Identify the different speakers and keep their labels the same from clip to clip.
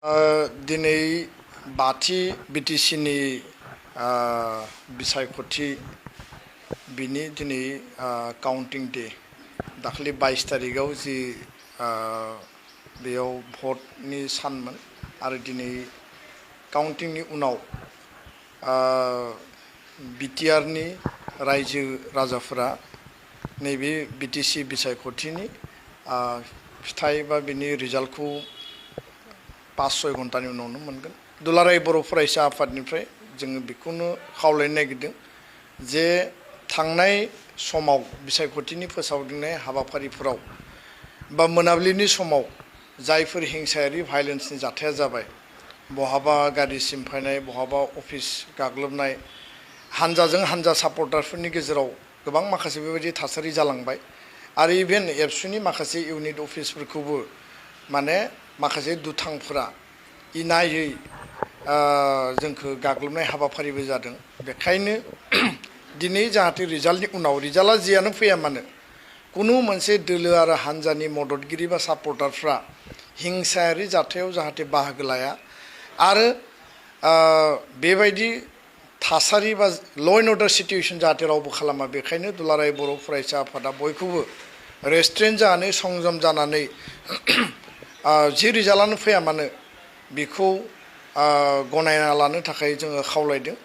Speaker 1: दिनै बाथि बिटिसिनि बिसायख'थि बिनि दिनै काउन्टिं डे दाखालि 22 तारिखाव जि बेयाव भटनि सानमोन आरो दिनै काउन्टिंनि उनाव बिटिआरनि रायजो राजाफोरा नैबे बिटिसि बिसायख'थिनि फिथाइ बा बिनि रिजाल्टखौ 5-6 घन्टानि उनावनो मोनगोन। दुलाराय बर' फरायसा आफादनिफ्राय जोङो बेखौनो खावलायनो नागिरदों जे थांनाय समाव बिसायख'थिनि फोसावदिंनाय हाबाफारिफोराव बा मोनाबिलिनि समाव जायफोर हिंसायारि भायलेन्सनि जाथाया जाबाय, बहाबा गारि सिमफायनाय, बहाबा अफिस गाग्लोबनाय, हानजाजों हानजा सापर्टारफोरनि गेजेराव गोबां माखासे बेबायदि थासारि जालांबाय आरो इभेन एबसुनि माखासे इउनिट अफिसफोरखौबो माने माखासे दुथांफोरा इनायै जोंखौ गाग्लोबनाय हाबाफारिबो जादों। बेखायनो दिनै जाहाथे रिजाल्टनि उनाव रिजाल्टआ जियानो फैया मानो कुनु मोनसे दोलो आरो हानजानि मददगिरि बा सापर्टारफ्रा हिंसायारि जाथायाव जाहाथे बाहागो लाया आरो बेबायदि थासारि बा ल' एन्ड अर्डार सिटुएसन जाहाथे रावबो खालामा। बेखायनो दुलाराय बर' फरायसा आफादा बयखौबो रेस्ट्रेन्ट जानानै संजम जानानै जि रिजाल्टआनो फैया मानो बेखौ गनायना लानो थाखाय जोङो खावलायदों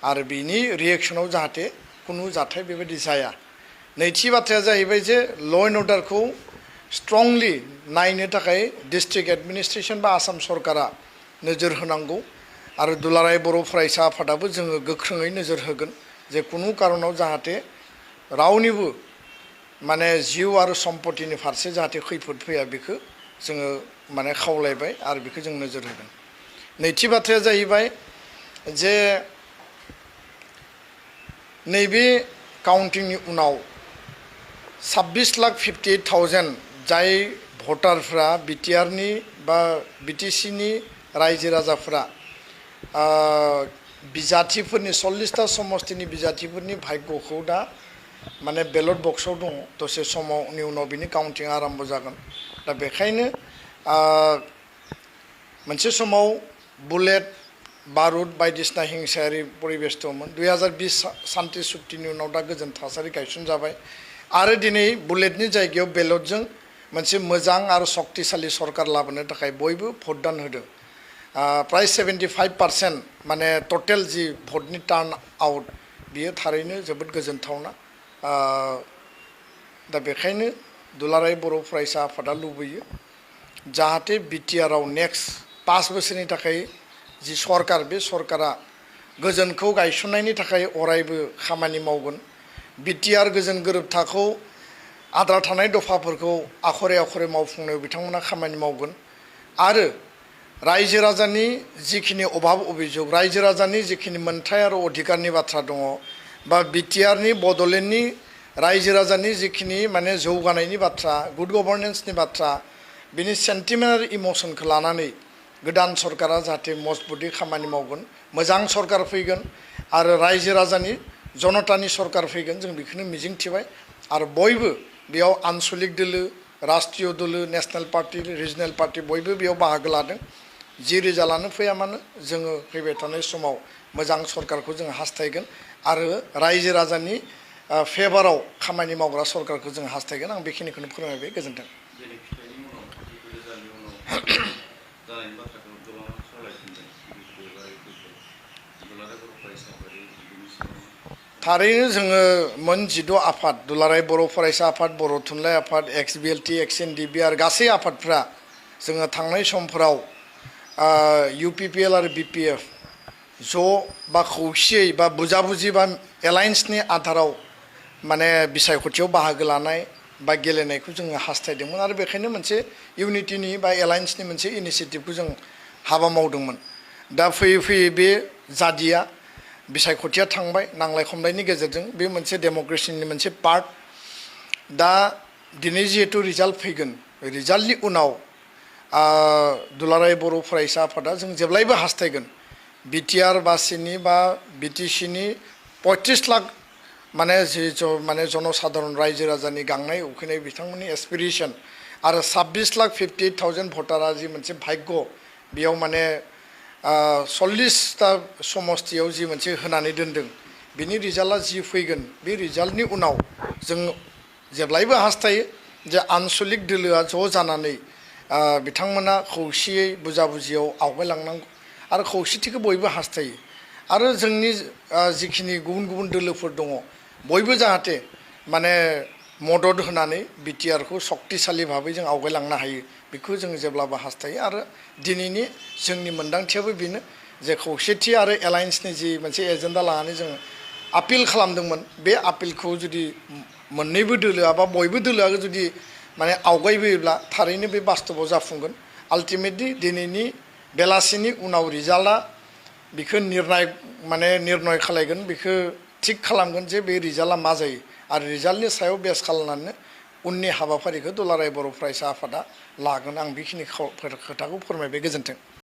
Speaker 1: आरो बिनि रिएक्सनाव जाहाथे कुनु जाथाय बेबायदि जाया। नैथि बाथ्राया जाहैबाय जे ल' एन्ड अर्डारखौ स्ट्रंलि नायनो थाखाय डिस्ट्रिक्ट एडमिनिस्ट्रेसन बा आसाम सरकारा नोजोर होनांगौ आरो दुलाराय बर' फरायसा आफादाबो जोङो गोख्रोङै नोजोर होगोन जे कुनु कारनाव जाहाथे रावनिबो माने जिउ आरो सम्पतिनि फारसे जाहाथे खैफोद फैया बेखौ जोङो माने खावलायबाय आरो बेखौ जों नोजोर होगोन। नैथि बाथ्राया जाहैबाय जे नैबे काउन्टिंनि उनाव 26,58,000 जाय भटारफ्रा बिटिआरनि बा बिटिसिनि रायजो राजाफ्रा बिजाथिफोरनि 40टा समस्तिनि बिजाथिफोरनि भाग्यखौ दा माने बेलट बक्सआव दङ। दसे समावनि उनाव बिनि काउन्टिं आरम्भ जागोन। दा बेखायनो मोनसे समाव बुलेट बारुद बायदिसिना हिंसायारि परिबेस दंमोन। 2020 शान्ति सुक्तिनि उनाव दा गोजोन थासारि गायसनजाबाय आरो दिनै बुलेटनि जायगायाव बेलटजों मोनसे मोजां आरो शक्तिशाली सरकार लाबोनो थाखाय बयबो भटदान होदों। प्राय 75% माने टटेल जि भटनि टार्न आउट बियो थारैनो जोबोद गोजोनथावना। दा बेखायनो दुलाराय बर' फरायसा आफादा लुबैयो जाहाथे बिटिआरआव नेक्स्ट 5 बोसोरनि थाखाय जि सरकार बे सरकारा गोजोनखौ गायसननायनि थाखाय अरायबो खामानि मावगोन। बिटिआर गोजोन गोरोबथाखौ आद्रा थानाय दफाफोरखौ आखरे आखरे मावफुंनायाव बिथांमोना खामानि मावगोन आरो रायजो राजानि जिखिनि अभाब अभियोग, रायजो राजानि जिखिनि मोनथाय आरो अधिकारनि बाथ्रा दङ बा बिटिआरनि बड'लेण्डनि रायजो राजानि जिखिनि माने जौगानायनि बाथ्रा, गुड गभर्नेन्सनि बाथ्रा, बिनि सेन्टिमेन्ट आरो इमसनखौ लानानै गोदान सरकारा जाहाथे मजबुतै खामानि मावगोन, मोजां सरकार फैगोन आरो रायजो राजानि जनतानि सरकार फैगोन जों बेखौनो मिजिंथिबाय आरो बयबो बेयाव आन्सलिक दोलो, राष्ट्रीय दोलो, नेशनेल पार्टी, रिजनेल पार्टी बयबो बेयाव बाहागो लादों। जि रिजाल्टआनो फैया मानो जोङो फैबाय थानाय समाव मोजां सरकारखौ जों हास्थायगोन आरो रायजो राजानि फेभाराव खामानि मावग्रा सरकारखौ जों हास्थायगोन। आं बेखिनिखौनो फोरमायबाय। गोजोन्थों। थारैनो जोङो मोन 16 आफाद, दुलाराय बर' फरायसा आफाद, बर' थुनलाइ आफाद, XBLT, XNDB आरो गासै आफादफ्रा जोङो थांनाय समफोराव UPPL आरो BPF ज' बा खौसेयै बा बुजाबुजि बा एलायन्सनि आधाराव माने बिसायख'थियाव बाहागो लानाय बा गेलेनायखौ जोङो हास्थायदोंमोन आरो बेखायनो मोनसे इउनिटिनि बा एलायन्सनि मोनसे इनिसियेटिभखौ जों हाबा मावदोंमोन। दा फैयै फैयै बे जादिया बिसायख'थिया थांबाय नांलाय खमलायनि गेजेरजों, बे मोनसे डेम'क्रेसिनि मोनसे पार्ट। दा दिनै जिहेतु रिजाल्ट फैगोन, रिजाल्टनि उनाव दुलाराय बर' फरायसा आफादा जों जेब्लायबो हास्थायगोन बिटिआर बासिनि बा बिटिसिनि 35 लाख माने जि माने जनसाधारण रायजो राजानि गांनाय उखैनाय बिथांमोननि एसपिरेसन आरो 26,58,000 भटारा जि मोनसे भाग्य बेयाव माने 40टा समस्तियाव जि मोनसे होनानै दोनदों बिनि रिजाल्टआ जि फैगोन बे रिजाल्टनि उनाव जों जेब्लायबो हास्थायो जे आनसलिक दोलोआ ज' जानानै बिथांमोना खौसेयै बुजाबुजियाव आवगायलांनांगौ आरो खौसेथिखौ बयबो हास्थायो आरो जोंनि जिखिनि गुबुन गुबुन दोलोफोर दङ बयबो जाहाथे माने मदद होनानै बिटिआरखौ शक्तिशाली भाबै जों आवगायलांनो हायो बेखौ जों जेब्लाबो हास्थायो आरो दिनैनि जोंनि मोनदांथियाबो बेनो जे खौसेथि आरो एलायन्सनि जि मोनसे एजेन्डा लानानै जों आपिल खालामदोंमोन बे आपिलखौ जुदि मोननैबो दोलोआ बा बयबो दोलोआ जुदि माने आवगायबोयोब्ला थारैनो बे बास्तबाव जाफुंगोन आल्टिमेटलि दिनैनि बेलासिनि उनाव रिजाल्टआ बेखौ निर्णय खालायगोन बेखौ थिग खालामगोन जे बे रिजाल्टआ मा जायो आरो रिजाल्टनि सायाव बेस खालामनानै उननि हाबाफारिखौ दुलाराय बर' फरायसा आफादा लागोन आं बेखिनि खोथाखौ फोरमायबाय गोजोन्थों।